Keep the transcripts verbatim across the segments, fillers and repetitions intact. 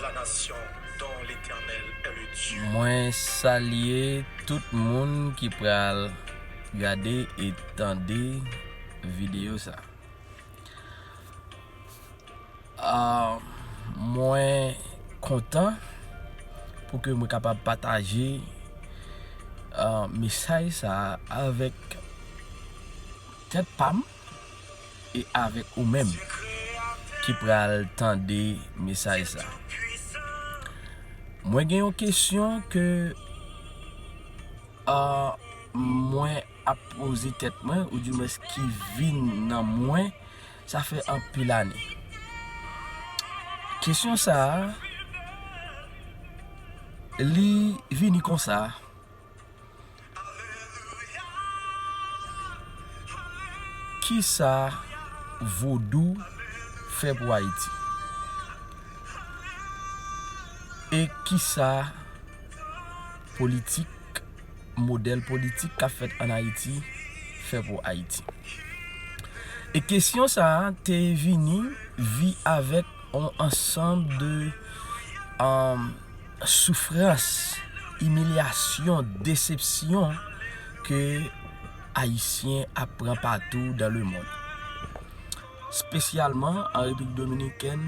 La nation dont l'Éternel est le Dieu. Mwen salye tout moun ki pral gade e tande videyo sa. Ah, mwen kontan pou ke mwen kapab pataje ah, mesaj sa avèk tèt pa m e avèk ou menm ki pral tande mesaj sa. Mwen gen yon kesyon ke ah, mwen ap poze tèt mwen, oudimwens ki vin nan mwen, sa fè anpil ane. Kesyon sa a, li vini konsa. Kisa vodou fè pou Ayiti? E kisa politik, modèl politik k ap fèt ann Ayiti fè pou Ayiti? E kesyon sa a te vini vi avèk yon ansanm de um, soufrans, imilyasyon, desepsyon ke Ayisyen ap pran patou dan lemonn. Espesyalman an Repiblik Dominikèn,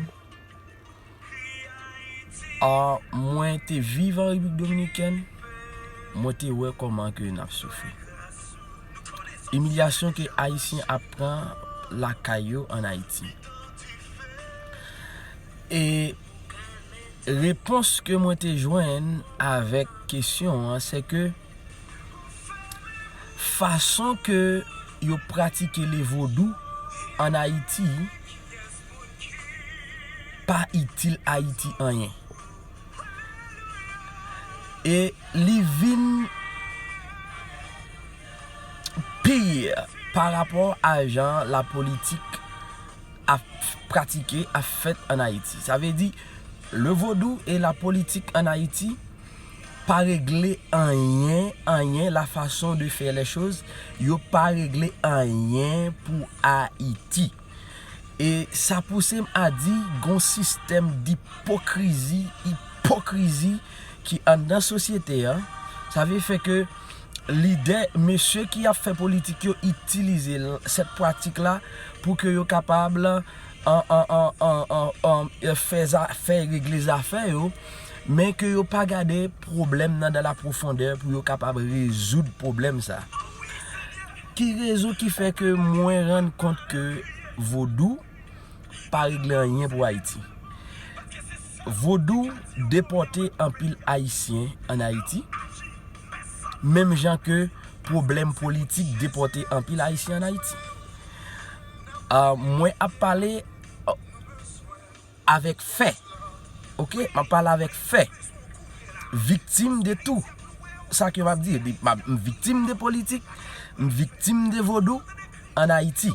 a, mwen te viv an Repiblik Dominikèn, mwen te wè kòman ke n ap soufri. Imilyasyon ke Ayisyen ap pran lakay yo ann Ayiti. E repons ke mwen te jwenn avèk kesyon an, se ke fason ke yo pratike le vodou ann Ayiti pa itil Ayiti anyen. E li vin pi pa rapò a jan lapolitik ap pratike, ap fèt ann Ayiti. Sa vle di, le vodou e lapolitik ann Ayiti pa regle anyen, anyen, la façon de faire les choses, yo pa regle anyen pou Ayiti. E sa pouse m a di, gon sistèm dipokrizi, ipokrizi ki anndan sosyete a. Sa vle fè ke lidè, mesye ki ap fè politik yo itilize l-, sèt pratik la pou ke yo kapab an, an, an, an, an, an, fè za-, fè regle zafè yo, men ke yo pa gade pwoblèm nan dan la pwofondè pou yo kapab rezoud pwoblèm sa. Ki rezon ki fè ke mwen rann kont ke vodou pa regle anyen pou Ayiti? Vodou depòte anpil Ayisyen ann Ayiti, menm jan ke pwoblèm politik depòte anpil Ayisyen ann Ayiti. Ah, mwen ap pale, ah, avèk fè. Oke, m ap pale avèk fè. Viktim de tou sa ke m ap di. M viktim de politik, m viktim de vodou ann Ayiti.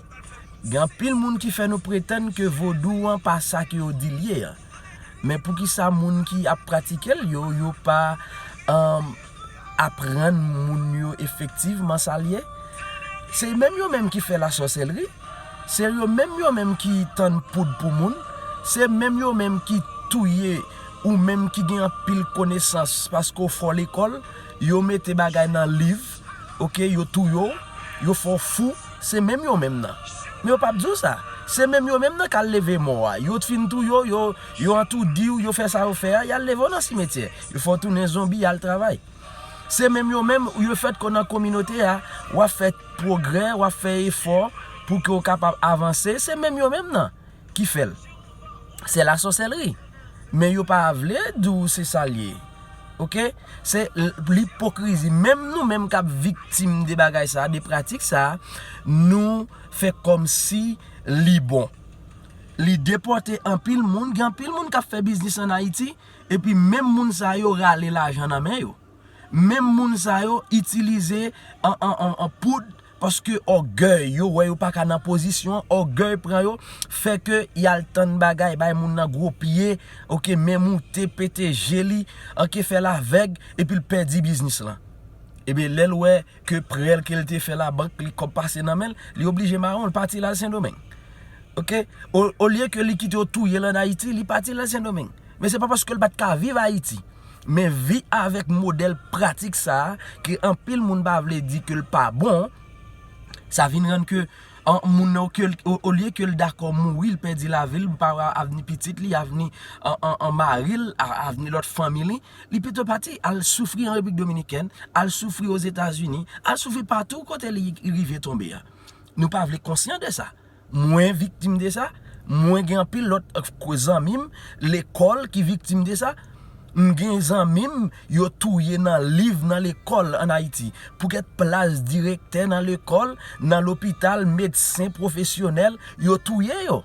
Gen anpil moun ki fè nou pretann ke vodou an pa sa ke yo di l ye an. Men poukisa moun ki ap pratike l yo, yo pa, um, aprann moun yo efektivman sa l ye? Se menm yo menm ki fè lasòsèlri. Se yo menm yo menm ki tann poud pou moun. Se menm yo menm ki touye ou menm ki gen anpil konesans paske w fò lekòl. Yo mete bagay nan liv, oke, yo touye w, yo fè w fou. Se menm yo menm nan. Men yo p ap di w sa. Se menm yo menm nan k al leve mò a. Yo fin touye w, yo, yo antoudi w, yo fè sa yo fè a, y al leve w nan simetyè. Yo fè w tounen zonbi, y al travay. Se menm yo menm, yo fèt kon nan kominote a, w ap fè pwogrè, w ap fè efò pou ke w kapab avanse. Se menm yo menm nan ki fè l. Se lasòsèlri. Men yo pa vle di w se sa l ye. Oke? Se l-, lipokrizi. Menm nou menm k ap viktim de bagay sa, de pratik sa, nou fè kòmsi li bon. Li depòte anpil moun, gen anpil moun k ap fè biznis ann Ayiti, epi menm moun sa yo rale lajan nan men yo. Menm moun sa yo itilize an, an, an, an poud paske ògèy, yo wè yo pa ka nan pozisyon, ògèy pran yo, fè ke y al tann bagay, bay moun nan gwo pye, oke, men moute, pete je li, oke, fè l avèg, epi l pèdi biznis lan. Ebyen, lè l wè ke prè l ke l te fè labank, li kòb pase nan men l, li oblije mawon, l pati l al Sendomeng. Oke? O-, olye ke li kite yo touye l ann Ayiti, li pati l al Sendomeng. Men se pa paske l pa t ka viv Ayiti. Men vi avèk modèl pratik sa a, ke anpil moun pa vle di ke l pa bon, sa vin rann ke an, moun nan, ke l, o, olye ke l dakò mouri, l pèdi lavi l, pa avni pitit li, avni an, an, an mari l, a- avni lòt fanmi li, li pito pati al soufri an Repiblik Dominikèn, al soufri Ozetazini, al soufri patou kote li rive tonbe a. Nou pa vle konsyan de sa. Mwen viktim de sa. Mwen gen anpil lòt zanmi m lekòl ki viktim de sa. M gen zanmi m yo touye nan liv nan lekòl ann Ayiti. Pou kèt plas direktè nan lekòl, nan lopital, medsen pwofesyonèl, yo touye yo.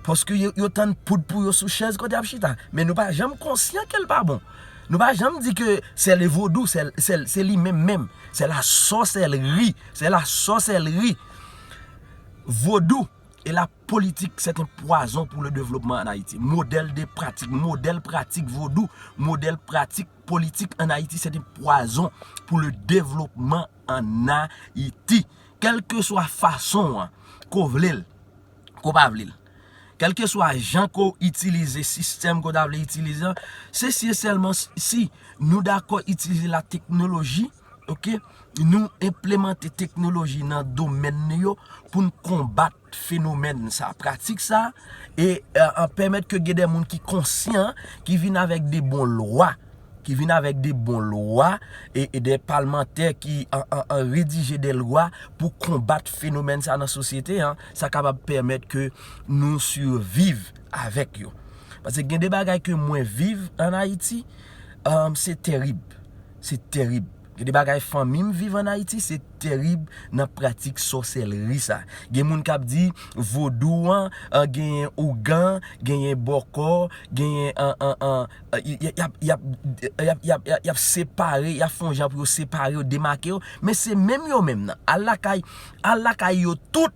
Paske yo, yo tann poud pou yo sou chèz kote y ap chita. Men nou pa janm konsyan ke l pa bon. Nou pa janm di ke sèl e vodou, sèl, sèl, se li menm menm. C'est la sorcellerie. C'est la sorcellerie. Vodou et la politique, c'est un poison pour le développement en Haïti. Modèle de pratique, modèle pratique vodou, modèle pratique politique en Haïti, c'est un poison pour le développement en Haïti. Kèlkeswa fason an, ko vle l, ko pa vle l. Kèlkeswa jan ko itilize sistèm ko ta vle itilize an, se si e sèlman si nou dakò itilize la teknoloji, oke? Nou enplemante teknoloji nan domèn nou yo pou n konbat fenomèn sa, pratik sa, e an pèmèt ke gen de moun ki konsyan, ki vin avèk de bon lwa, ki vin avèk de bon lwa, e, e de palmantè ki an, an, an redije de lwa pou konbat fenomèn sa nan sosyete an, sa kapab pèmèt ke nou siviv avèk yo. Paske gen de bagay ke mwen viv ann Ayiti, um, se terib. Se terib. Gen de bagay fanmi m viv ann Ayiti, se terib nan pratik sòsèlri sa. Gen moun k ap di vodou an, an genyen ougan, genyen bòkò, genyen an, an, an, y ap, y ap, y ap, y ap, y ap, y ap separe, y ap fè yon jan pou yo separe yo, demake yo. Men se menm yo menm nan. Al lakay, al lakay yo tout.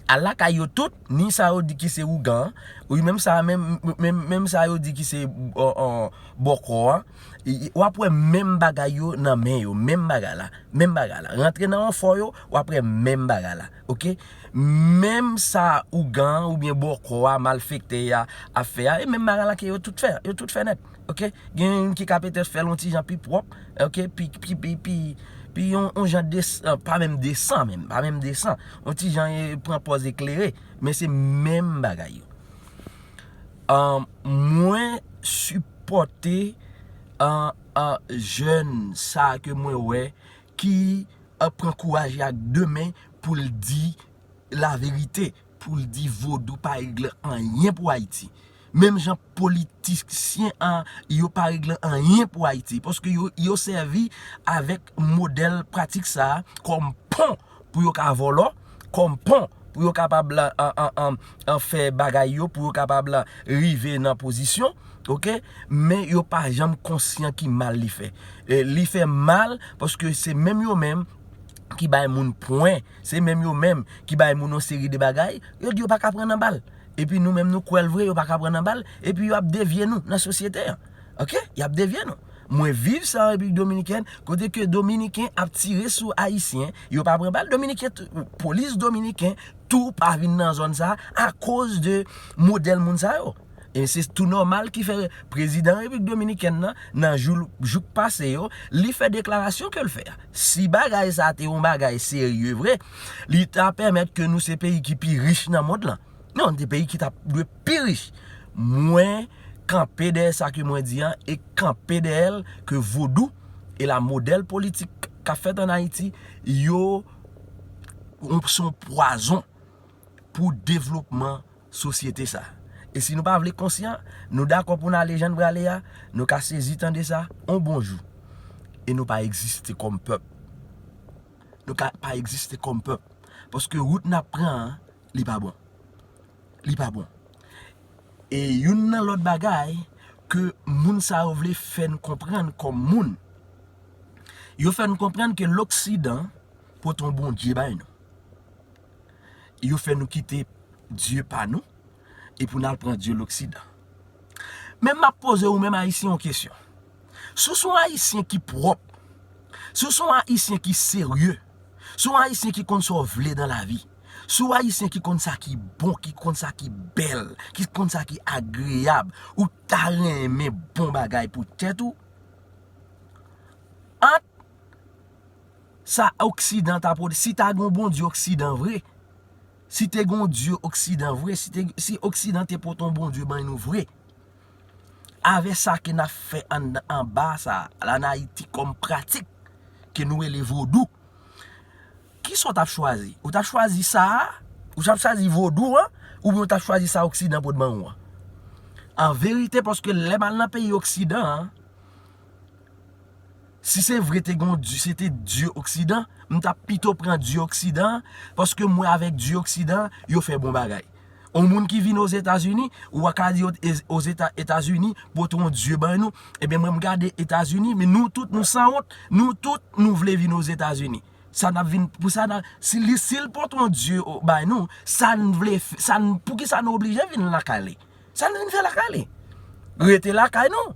Al lakay yo tout, ni sa yo di ki se ougan an, wi, menm sa, menm, menm, menm sa yo di ki se, ɔ, ɔ, bòkò an, w ap wè menm bagay yo nan men yo, menm bagay la, menm bagay la. Rantre nan yon fò yo, w ap wè menm bagay la, oke? Menm sa ougan an oubyen bòkò a, malfektè a ap fè a, e menm bagay la ke yo tout fè, yo tout fè nèt, oke? Gen youn ki ka petèt fè l yon ti jan pi pwòp, oke? Pi, pi, pi, pi, pi yon, yon jan desan, pa menm desan menm, pa menm desan. Yon ti jan, e, pran pòz eklere, men se menm bagay yo. An, mwen sipòte, an, an, jèn sa ke mwen wè ki, an, pran kouraj li ak de men pou l di laverite, pou l di vodou pa regle anyen pou Ayiti. Menm jan politisyen an, yo pa regle anyen pou Ayiti, paske yo, yo sèvi avèk modèl pratik sa a kòm pon pou yo ka vòlò, kòm pon pou yo kapab la, an, an, an, an fè bagay yo, pou yo kapab la rive nan pozisyon, oke? Men yo pa janm konsyan ki mal li fè. E, li fè mal paske se menm yo menm ki bay moun pwen, se menm yo menm ki bay moun yon seri de bagay, yo di yo pa ka pran nan bal. Epi nou menm nou kwè l vre, yo pa ka pran nan bal, epi yo ap devye nou nan sosyete an. Oke? Y ap devye nou. Mwen viv sa an Repiblik Dominikèn, kote ke Dominiken ap tire sou Ayisyen, yo pa pran bal, Dominiken tou, polis Dominiken tou pa vin nan zòn sa a akoz de modèl moun sa yo. E se tou nòmal ki fè prezidan Repiblik Dominikèn nan, nan jou, jou k pase yo, li fè deklarasyon ke l fè a. Si bagay sa a te yon bagay serye vre, li ta pèmèt ke nou se peyi ki pi rich nan mond lan. Non, nou te peyi ki t ap dwe pi rich. Mwen kanpe dèyè sa ke mwen di an e kanpe dèyè l ke vodou e la modèl politik k ap fèt ann Ayiti, yo, se yon pwazon pou devlopman sosyete sa. E si nou pa vle konsyan, nou dakò pou n ale jan n prale a, nou ka sezi tande sa, on bon jou. E nou pa egziste kòm pèp. Nou ka pa egziste kòm pèp. Paske wout n ap pran an, li pa bon. Li pa bon. E youn nan lòt bagay ke moun sa yo vle fè n konprann kòm moun, yo fè n konprann ke loksidan pote yon Bondye bay nou. Yo fè nou kite Dye pa nou, e pou n al pran Dye loksidan. Men m ap poze ou menm Ayisyen yon kesyon. Si w se yon Ayisyen ki pwòp, si w se yon Ayisyen ki serye, si w se yon Ayisyen ki konn sa w vle nan lavi, Si w Ayisyen ki konn sa ki bon, ki konn sa ki bèl, ki konn sa ki agreyab, ou ta renmen bon bagay pou tèt ou, ant sa Oksidan ta pote, si ta gen yon Bondye Oksidan vre, si te gen yon Dye Oksidan vre, si, te, si Oksidan te pote yon Bondye ban nou vre, avè sa ke n ap fè ann, anba sa, la, an Ayiti, kòm pratik ke nou rele vodou, kisa w t ap chwazi? Ou t ap chwazi sa a? Ou t ap chwazi vodou an? Oubyen ou t ap chwazi sa Oksidan pot ban ou an? An verite, paske lè m al nan peyi Oksidan an, si se vre te gen yon Dye, se te Dye Oksidan, m t ap pito pran Dye Oksidan an, paske m wè avèk Dye Oksidan an, yo fè bon bagay. Yon moun ki vin Ozetazini, ou a ka di Ozetazini pote yon Dye ban nou, ebyen mwen m gade Etazini, men nou tout nou sanwont, nou tout nou vle vin Ozetazini. Sa n ap vin, pou sa, si li, si l pote yon Dye bay nou, sa n vle, sa n, poukisa nou oblije vin lakay li? Sa n vin fè lakay li? Rete lakay nou.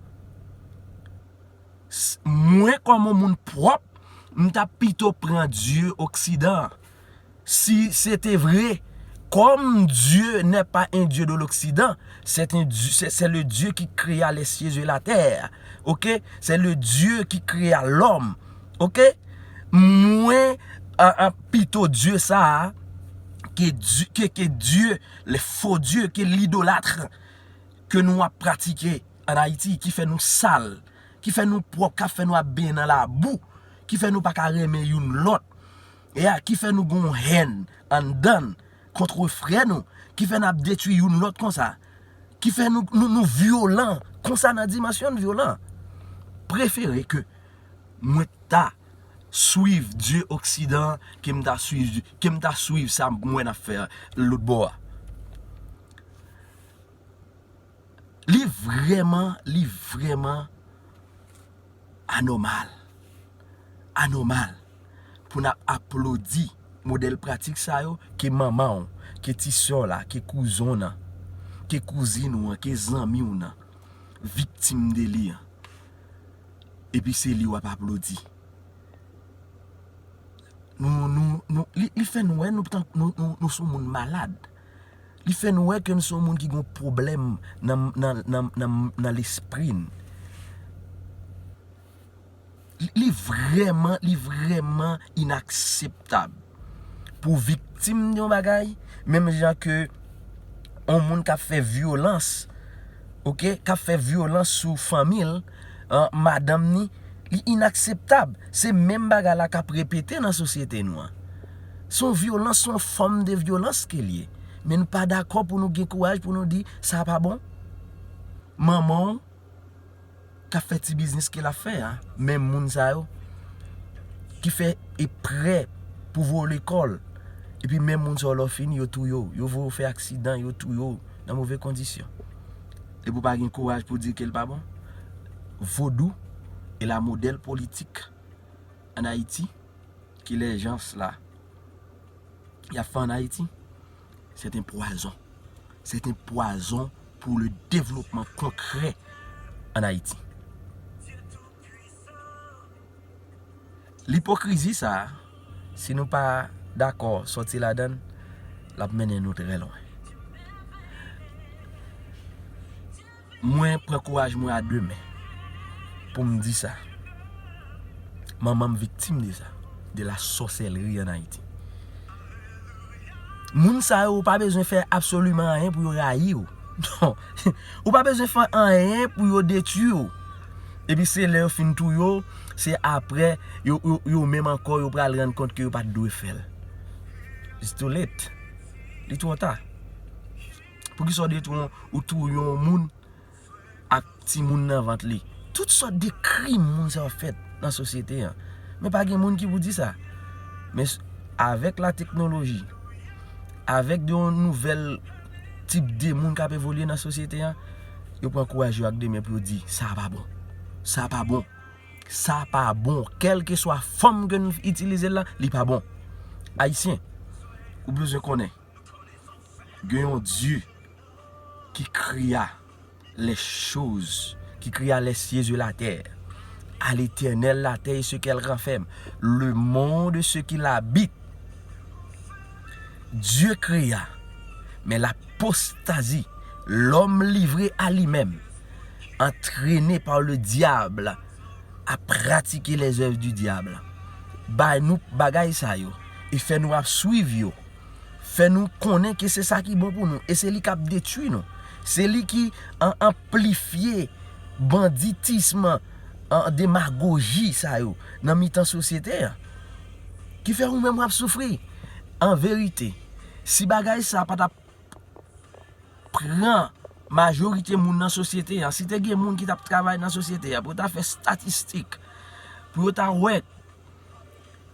Mwen, kòm yon moun pwòp, m t ap pito pran Dye Oksidan an. Si se te vre, comme Dieu n'est pas un Dieu de l'Occident, c'est un Dieu, c'est, c'est le Dieu qui créa les cieux et la terre. Ok? C'est le Dieu qui créa l'homme. Ok? Mwen, an, an, pito Dye sa a, ke Dye, ke, ke Dye, le fo Dye, ke lidolatre, ke nou ap pratike ann Ayiti, ki fè nou sal, ki fè nou pwòp, k ap fè nou ap benyen nan labou, ki fè nou pa ka renmen youn lòt, e a, ki fè nou gen yon hèn anndan n kont frè nou, ki fè n ap detwi youn lòt konsa, ki fè nou, nou, nou vyolan konsa nan dimansyon n vyolan. Prefere ke mwen ta swiv Dye Oksidan an ke m ta swiv, ke m ta swiv sa m wè n ap fè lòt bò a. Li vrèman, li vrèman anòmal. Anòmal pou n ap aplodi modèl pratik sa yo ke manman w, ke ti sè w la, ke kouzen w nan, ke kouzin ou an, ke zanmi w nan viktim de li an. Epi se li w ap aplodi. Nou, nou, nou, li, li fè n wè nou, nou, nou, nou se yon moun malad. Li fè n wè ke n se yon moun ki gen yon pwoblèm nan, nan, nan, nan, nan lespri n. Li, li vrèman, li vrèman inakseptab pou viktim de yon bagay, menm jan ke yon moun k ap fè vyolans, ok, k ap fè vyolans sou fanmi l, an, madanm ni, li inakseptab. Se menm bagay la k ap repete nan sosyete nou an. Se yon vyolans, se yon fòm de vyolans ke l ye. Men nou pa dakò pou nou gen kouraj pou nou di, sa pa bon. Manman w k ap fè ti biznis ke l ap fè a, menm moun sa yo, ki fè e prè pou voye w lekòl, epi menm moun sa yo, lè w fini, yo touye w, yo voye w fè aksidan, yo touye w nan move kondisyon. Epi w pa gen kouraj pou di ke l pa bon. Vodou est la modèle politique en Haïti, ke lè jans la y ap fè ann Ayiti, c'est un poison. C'est un poison pour le développement concret en Haïti. Lipokrizi sa a, si nou pa dakò sòti ladan l, l ap mennen nou trè lwen. Mwen pran kouraj mwen a de men pou m di sa. Manman m viktim de sa, de la sorcellerie en Haïti. Moun sa yo, ou pa bezwen fè absoliman anyen pou yo rayi w. Non. Ou pa bezwen fè anyen pou yo detwi w. Epi se lè yo fin touye w, se apre, yo, yo, yo menm ankò, yo pral rann kont ke yo pa t dwe fè l. It's too late. Li twò ta. Poukisa w detwi yon, ou touye yon moun ak timoun nan vant li? Tout sòt de krim moun sa yo fèt nan sosyete an. Men pa gen moun ki pou di sa. Men s-, avèk la teknoloji, avèk de yon nouvèl tip de moun k ap evolye nan sosyete an, yo pran kouraj yo ak de men pou yo di, sa pa bon. Sa pa bon. Sa pa bon. Kèlkeswa fòm ke n itilize l la, li pa bon. Ayisyen, ou bezwen konnen, gen yon Dye qui créa les choses, qui créa les cieux et la terre. À l'Éternel la terre et ce qu'elle renferme, le monde et ce qu'il habite. Dieu créa, mais l'apostasie, l'homme livré à lui-même, entraîné par le diable, a pratiqué les œuvres du diable. Bay nou bagay sa yo, e fè nou ap swiv yo, fè nou konnen ke se sa ki bon pou nou, e se li k ap detwi nou. Se li ki an-, anplifye banditism, an, demagoji sa yo nan mitan sosyete a. Ki fè ou menm w ap soufri. An verite, si bagay sa pa t ap pran majorite moun nan sosyete a, si te gen moun ki t ap travay nan sosyete a, pou yo ta fè statistik, pou yo ta wè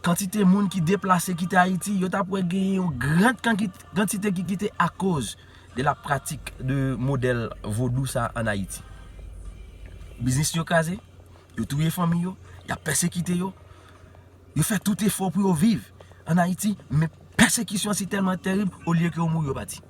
kantite moun ki deplase kite Ayiti, yo t ap wè gen yon gran kanki-, kantite ki kite akoz de la pratique de modèl vodou sa an Ayiti. Biznis yo kraze, yo touye fanmi yo, y ap pèsekite yo, yo fè tout efò pou yo viv an Ayiti, men pèsekisyon an si tèlman terib, olye ke yo mouri, yo pati.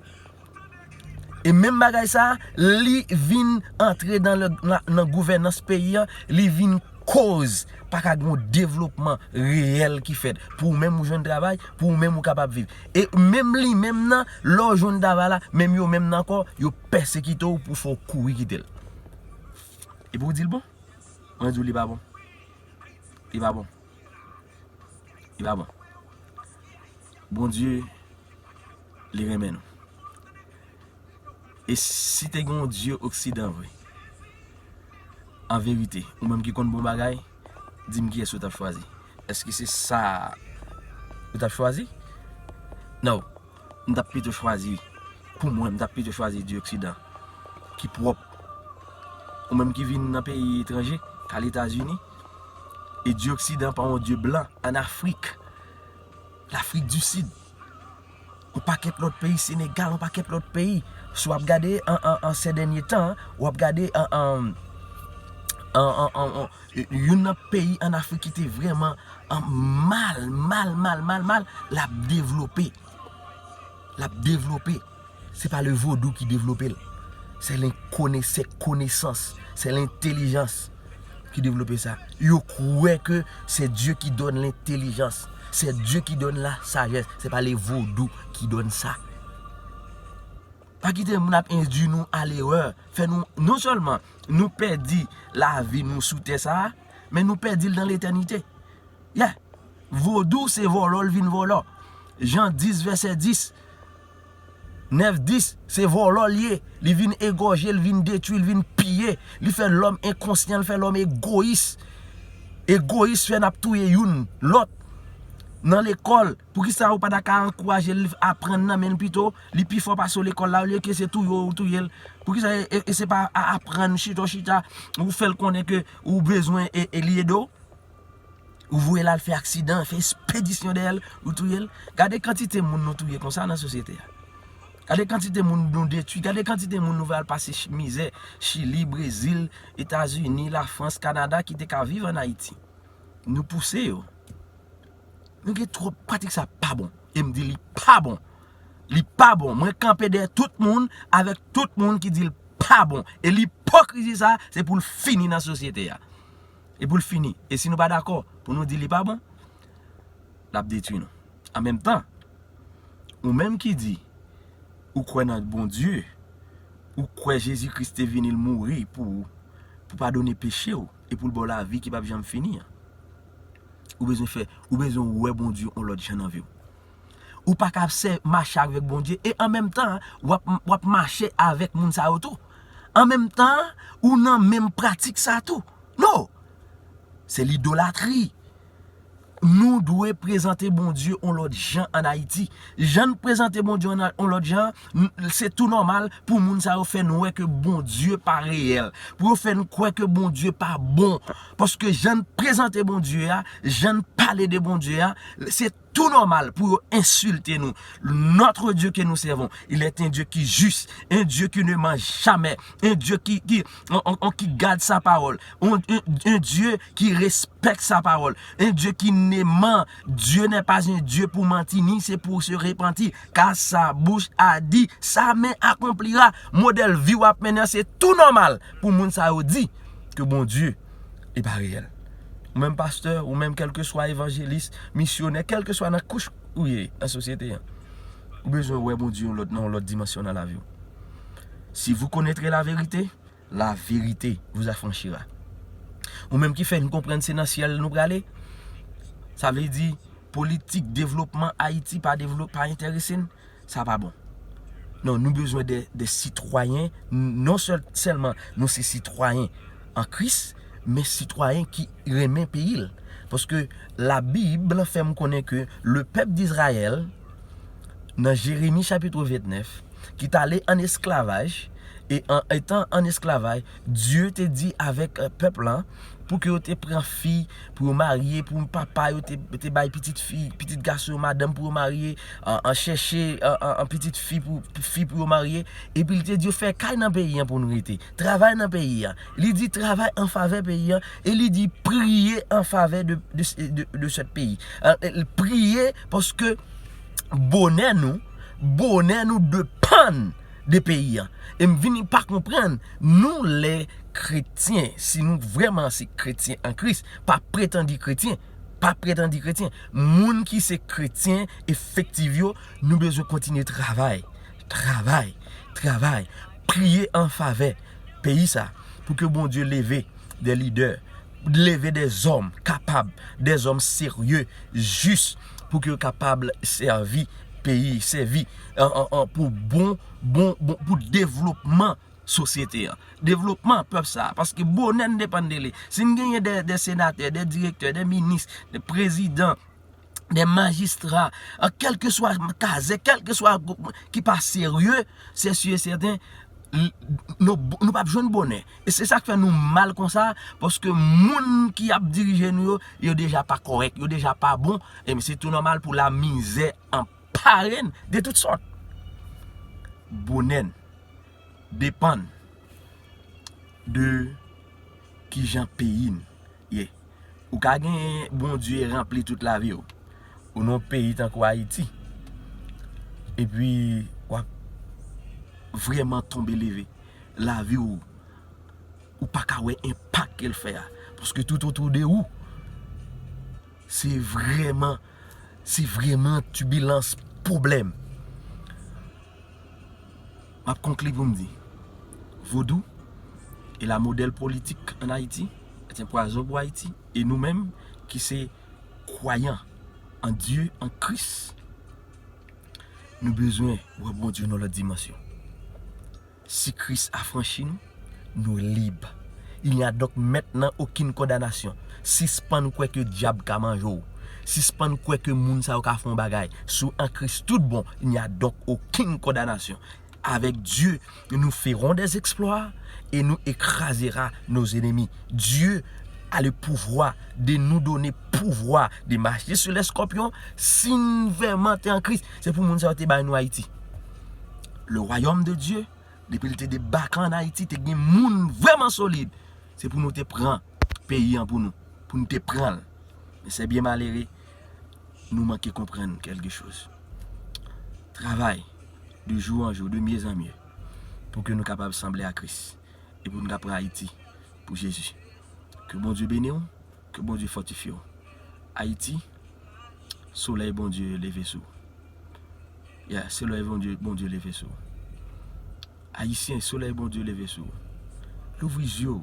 E menm bagay sa, li vin antre nan le, nan, nan gouvènans peyi an, li vin koz pa ka gen yon devlopman reyèl ki fèt. Pou ou menm ou jwenn travay, pou ou menm ou kapab viv. E menm li menm nan, lè w jwenn travay la, menm yo menm nan ankò, yo pèsekite w pou fè w kouri kite l. Epi w di l bon? Mwen di w li pa bon. Li pa bon. Li pa bon. Bondye, li renmen nou. E si te gen yon Dye oksidan vre, an verite, ou menm ki konn bon bagay, di m kiyès ou t ap chwazi. Èske se sa ou t ap chwazi? Non. M t ap pito chwazi, pou mwen, m t ap pito chwazi Dye oksidan ki pwòp. Ou menm ki vin nan peyi etranje, ka Letazini, e Dye oksidan pa yon Dye blan, an Afrik, Lafrik di Sid, yon pakèt lòt peyi, Senegal, yon pakèt lòt peyi. Si w ap gade an, an, an, sè dènye tan, w ap gade an, an, an, an, an, an, youn nan peyi an Afrik ki te vrèman an mal, mal, mal, mal, mal, l ap devlope. L ap devlope. Se pa le vodou ki devlope l. Se lenkone-, se konesans, se lentelijans ki devlope sa. Yo kwè ke c'est Dieu qui donne l'intelligence, c'est Dieu qui donne la sagesse. Se pa le vodou ki donn sa. Pa kite moun ap endui nou a lerè, fè nou, non sèlman nou pèdi lavi nou sou tè sa a, men nou pèdi l nan letènite. Yeah. Vodou se vòlò l vin vòlò. Jan dis vèsè dis, nèf dis, se vòlò l ye. Li vin egòje, li vin detwi, li vin piye. Li fè lòm enkonsyan, li fè lòm egoyis. Egoyis fè n ap touye youn lòt. Nan lekòl, poukisa ou pa ta ka ankouraje l aprann nan men l pito? Li pi fò pase w lekòl la, olye ke se touye w ou touye l. Poukisa e, e, e se pa a-, aprann chita w chita, ou fè l konnen ke ou bezwen e, e li ede w? Ou voye l al fè aksidan, fè espedisyon dèyè l, ou touye l. Gade kantite moun nou touye konsa nan sosyete a. Gade kantite moun nou detwi, gade kantite moun nou fè al pase ch-, mizè, Chili, Brezil, Etazini, Lafrans, Kanada, ki te ka viv ann Ayiti. Nou pouse yo. Nou gen twòp pratik sa pa bon. E m di li pa bon. Li pa bon. Mwen kanpe dèyè tout moun, avèk tout moun ki di l pa bon. E lipokrizi sa, se pou l fini nan sosyete a. E pou l fini. E si nou pa dakò pou nou di li pa bon, l ap detwi nou. An menm tan, ou menm ki di ou kwè nan Bondye, ou kwè Jezi Kris te vini, l mouri pou ou, pou padone peche w, e pou l ba w lavi ki p ap janm fini an. Ou bezwen fè, ou bezwen wè Bondye yon lòt jan nan vi w. Ou pa ka ap sè-, mache avèk Bondye e an menm tan, w ap, w ap mache avèk moun sa yo tou. An menm tan, ou nan menm pratik sa tou. Non! Se lidolatri. Nou dwe prezante Bondye yon lòt jan ann Ayiti. Jan n prezante Bondye yon, yon lòt jan, n-, se tou nòmal pou moun sa yo fè n wè ke Bondye pa reyèl. Pou yo fè n kwè ke Bondye pa bon. Paske jan n prezante Bondye a, jan n pale de Bondye a, se tou nòmal pou yo ensilte nou. Notre Dieu que nous servons, il est un Dieu qui juste, un Dieu qui ne ment jamais, un Dieu qui, qui, on, on, on, qui garde sa parole, un, un, un Dieu qui respecte sa parole, un Dieu qui ne ment. Dieu n'est pas un Dieu pour mentir, ni c'est pour se repentir, car sa bouche a dit, sa main accomplira. Modèl vi w ap mennen an, se tou nòmal pou moun sa yo di ke Bondye li pa reyèl. Ou menm pastè, ou menm kèlkeswa evanjelis, misyonè, kèlkeswa nan kouch ou ye nan sosyete an. Ou bezwen wè Bondye yon lòt, nan yon lòt dimansyon nan lavi w. Si vous connaîtrez la vérité, la vérité vous affranchira. Ou menm ki fè n konprann se nan syèl nou prale, sa vle di politik devlopman Ayiti pa devlop, pa enterese n, sa pa bon. Non, nou bezwen de, de sitwayen, non sèl, sèlman nou se sitwayen an Kris, men sitwayen ki renmen peyi l. Paske Labib fè m konnen ke le pèp d'Izrayèl, nan Jeremi chapit vennèf, ki t ale an esklavaj, e an etan an esklavaj, Dye te di avèk, euh, pèp lan, pou ke yo te pran fi, pou yo marye, pou papa yo te, te bay pitit fi, pitit gason yo madanm pou yo marye, an, an chèche, an, an, an pitit fi pou, fi pou yo marye, epi l te di yo fè kay nan peyi an pou nou rete, travay nan peyi an. Li di travay an favè peyi an, e li di priye an favè de, de, de, de sèt peyi. An, e, priye paske bonè nou, bonè nou depann de peyi an. E m vini pa konprann, nou lè kretyen, si nou vrèman se kretyen an Kris, pa pretandi kretyen, pa pretandi kretyen. Moun ki se kretyen efektif yo, nou bezwen kontinye travay, travay, travay, priye an favè peyi sa, pou ke Bondye leve de lidè, leve de zòm kapab, de zòm serye, jis, pou ke yo kapab sèvi peyi, sèvi, an, an, an, pou bon, bon, bon, pou devlopman sosyete an. Devlopman pèp sa, paske bonè n depann de li. Si n genyen de, de senatè, de direktè, de minis, de prezidan, de majistra, an, kèlkeswa kazèk, kèlkeswa gwoup ki pa serye, se si e sèten, l-, nou, nou p ap jwenn bonè. E se sa k fè nou mal konsa, paske moun ki ap dirije nou yo, yo deja pa kòrèk, yo deja pa bon, e se tou nòmal pou lamizè anpare n de tout sòt. Bonè n depann de kijan peyi n ye. Ou ka gen Bondye ranpli tout lavi w. Ou nan yon peyi tankou Ayiti. Epi w ap vrèman tonbe leve. Lavi w, ou pa ka wè enpak ke l fè a. Paske tout otou de ou, se vrèman, se vrèman tibilans, pwoblèm. M ap konkli pou m di, Vodou est la modèle politique en Haïti, est un poison pour Haïti, e nou menm ki se kwayan an Dye, an Kris, nou bezwen wè Bondye nan lòt dimansyon. Si Kris afranchi nou, nou lib. Il n'y a donc maintenant aucune condamnation. Sispann kwè ke dyab ka manje w. Sispann kwè ke moun sa yo ka fè yon bagay. Si w an Kris tout bon, il n'y a donc aucune condamnation. Avec Dieu, nous ferons des exploits et nous écrasera nos ennemis. Dieu a le pouvoir de nous donner pouvoir de marcher sur les scorpions. Si n vrèman te an Kris, se pou moun sa yo te bay nou Ayiti. Le royaume de Dieu, depi l te debake an Ayiti, te gen moun vrèman solid. Se pou nou te pran peyi an pou nou, pou nou te pran l. Men se byen malere, nou manke konprann kèlke choz. Travay de jou an jou, de mye an mye, pou ke nou kapab sanble a Kris e pou nou ka pran Ayiti pou Jezi. Ke Bondye beni w, ke Bondye fòtifye w. Ayiti, solèy Bondye leve sou ou. Yeah, solèy Bondye, Bondye leve sou ou. Ayisyen, solèy Bondye leve sou ou. Louvri zye w,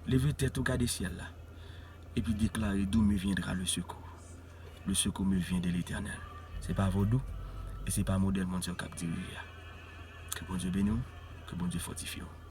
leve tèt ou, gade syèl la. Epi deklare: d'où me viendra le secours? Le secours me vient de l'Éternel. Se pa vodou, e se pa modèl moun sa yo k ap dirije a. Ke Bondye beni w, ke Bondye fòtifye w.